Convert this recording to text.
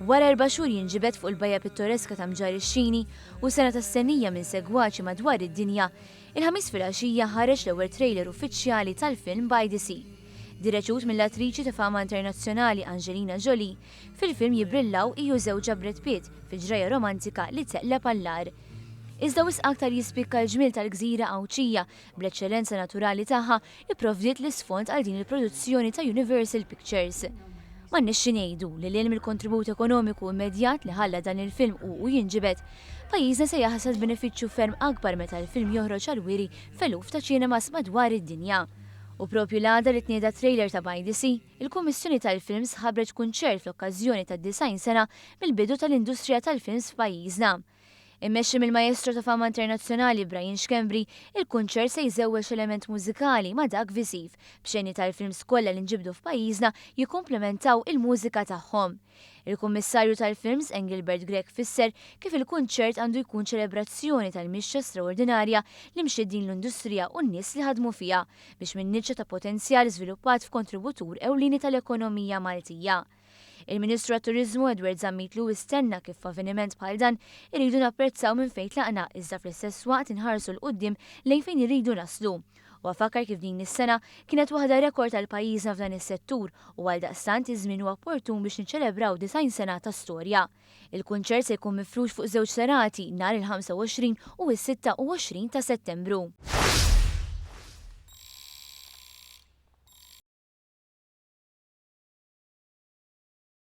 Wara erba' xhur jinġibed fuq il-bajja pittoreska ta' Mġarr ix-Xini u sena ta' stennija minn segwaċi madwar id-dinja, il-Ħamis filgħaxija ħareġ l-ewwel trailer uffiċjali tal-film By the Sea. Direċut mill-attriċi ta' fama internazzjonali Angelina Jolie, fil-film jibbrillaw hi u żewġha Brad Pitt fi ġrajja romantika li teqleb għall-agħar. Iżda wisq aktar jispikka l-ġmiel tal-gżira Għawdxija bl-eċċellenza naturali tagħha ipprovdiet l-isfond għal din il-produzzjoni ta' Universal Pictures. M'għandniex xi ngħidu, lil hinn mill-kontribut ekonomiku immedjat li ħalla dan il-film hu u jinġibed, pajjiżna se jaħsad benefiċċju ferm akbar meta l-film joħroġ għall-wiri f'eluf ta' ċinemas madwar id-dinja. U proprju l-għada li tnieda t-trailer ta' By the Sea, il-Kummissjoni tal-Films ħabbret kunċert fl-okkażjoni tad-90 sena mill-bidu tal-industrija tal-films f'pajjiżna. Immexxi mill-maestro ta' fama internazzjonali Brian Schembri, il-kunċert se jżewweġ element mużikali ma' dak viżiv, b'xeni tal-films kollha li nġibdu f'pajjiżna jikkumplementaw il-mużika tagħhom. Il-Kummissarju tal-Films Engelbert Grech fisser kif il-kunċert għandu jkun ċelebrazzjoni tal-mixja straordinarja li mxiet din l-industrija u n-nies li ħadmu fiha biex minn niċċa ta' potenzjal żviluppat f'kontributur ewlieni tal-ekonomija Maltija. Il-Ministru għat-Turiżmu Edward Zammit Lewis tenna kif f'avveniment bħal dan irridu napprezzaw minn fejn tlaqna iżda fl-istess waqt inħarsu 'l quddiem lejn fejn irridu naslu. Huwa fakkar kif din is-sena kienet waħda rekord għal pajjiżna f'dan is-settur u għaldaqstant iż-żmien huwa opportun biex niċċelebraw 90 sena ta' storja. Il-kunċert se jkun mifrux fuq żewġ serati nhar il-25 u s-26 ta' Settembru.